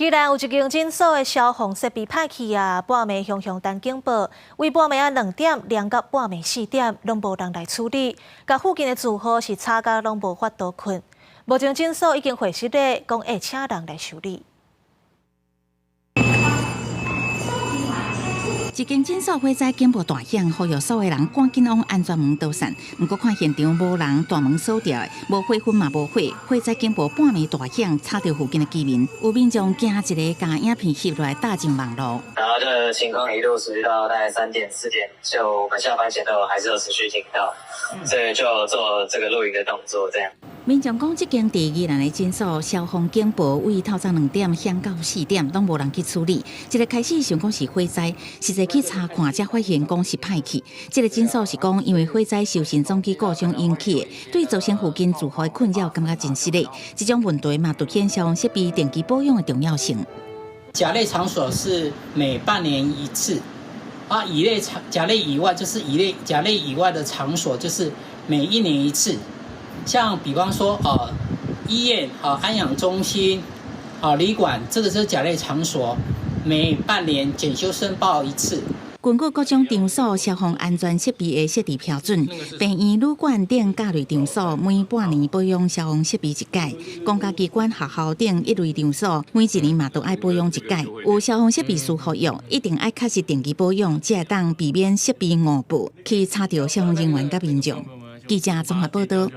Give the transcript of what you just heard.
宜蘭有一間診所的消防設備歹去啊，半暝雄雄彈警報，為半暝仔2點連到半暝4點，攏無人來處理，共附近的住戶是吵甲攏無法度睏。目前診所已經回實咧，講會請人來修理。一間診所火災警報大響，呼籲所有人趕緊往安全門逃散。毋過看現場無人，大門鎖著，無火薰嘛無火。火災警報半暝大響，吵著附近的居民，有民眾驚一个，共影片翕落來貼上網路。然後這個情況一路持續到大概3點4點，就我們下班前都還是有持續聽到，所以就做這個錄音的動作，這樣。民眾講，這間佇宜蘭的診所消防警報為透早2點響到4點，攏無人去處理。一个開始想講是火災，實際去查看才發現講是歹去。這个診所是講，因為火災受損總機故障引起的，對造成附近住戶的困擾，感覺真失禮。這種問題嘛，凸顯消防設備定期保養的重要性。甲類場所是每半年一次，啊，乙類場甲類以外就是乙類甲類以外的場所就是每一年一次。像比方說，醫院、安養中心、旅館，這個是甲類場所，每半年檢修申報一次。根據各種場所消防安全設備的設置標準，病院、旅館等甲類場所每半年保養消防設備一擺；公家機關、學校等乙類場所每一年嘛都愛保養一擺。有消防設備需服用，一定愛確實定期保養，才會當避免設備誤報，去吵著消防人員佮民眾。記者綜合報道。